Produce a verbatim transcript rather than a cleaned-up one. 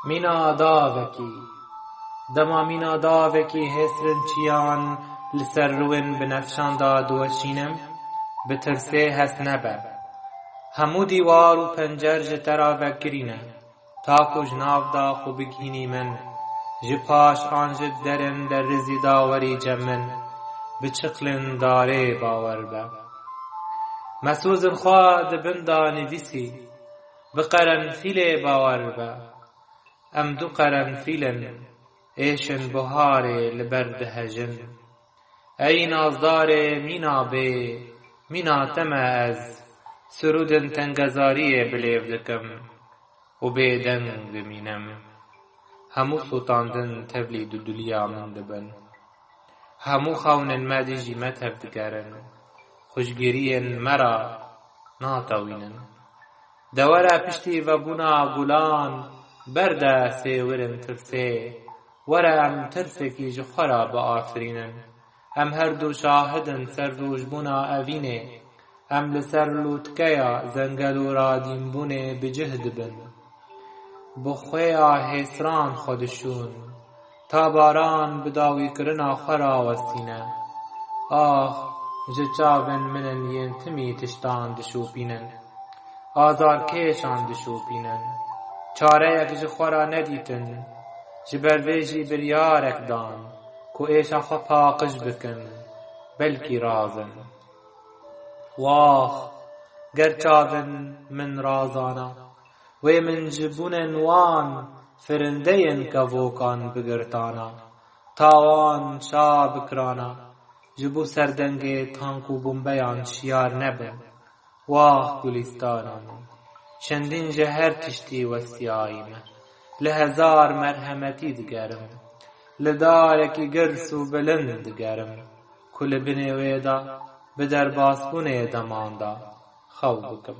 Mîna davekî. Dema mîna davekî hêsrin çiyan li ser rûyên binefşan de diweşînim, bi tirsê hest nebe. Hemû dîwar û pencer ji te re vekirî ne. Ta ku ji nav de xwe bigihînî min, ji paş an ji derin derizî de werî cem min, bi çiqlin darê bawer be. Mesûzin xwe di bin de nivîsî, bi qerenfîlê bawer be. Em du qerenfîl in, êşin buharê li ber dihejin. Ey nazdarê mîna bê, mîna te me ez, sirûdin tengezariyê bi lêv dikim û bêdeng dimînim. Hemû sotandin tevlî duduliya min dibin. Hemû xewnên me dijî me tevdigerin. Xweşgiriyên me re natewînin. De were piştî vebûna gulan, berde sêwirin tirsê. Were em tirsekî ji xwe re biafirînin. Em her du şahid in ser rojbûna evînê. Em li ser lûtkeya zengel û radînbûnê bi cih dibin. Bi xwêya hêsran xwe dişûn. Ta baran bi dawîkirina xwe rawestîne. Ax, ji çavên min in yên timî tiştan dişopînin. Azarkêşan dişopînin. Çareyek ji xwe re nedîtin. Ji ber vê jî biryarek dan ku êşa xwe paqij bikin. Belkî razin. Wax, ger çavên min razana, wê min ji bûnên wan firindeyên kevokan bigirtana, tawan şa bikirana, ji bo serdengê tank û bombeyan şiyar nebin. Wax gulîstana min, çendîn ji her tiştî westiyayî me, li hezar merhemetî digerim, li darekî girs û bilind digerim, ku li binê wê de bi derbasbûnê deman de xew bikim.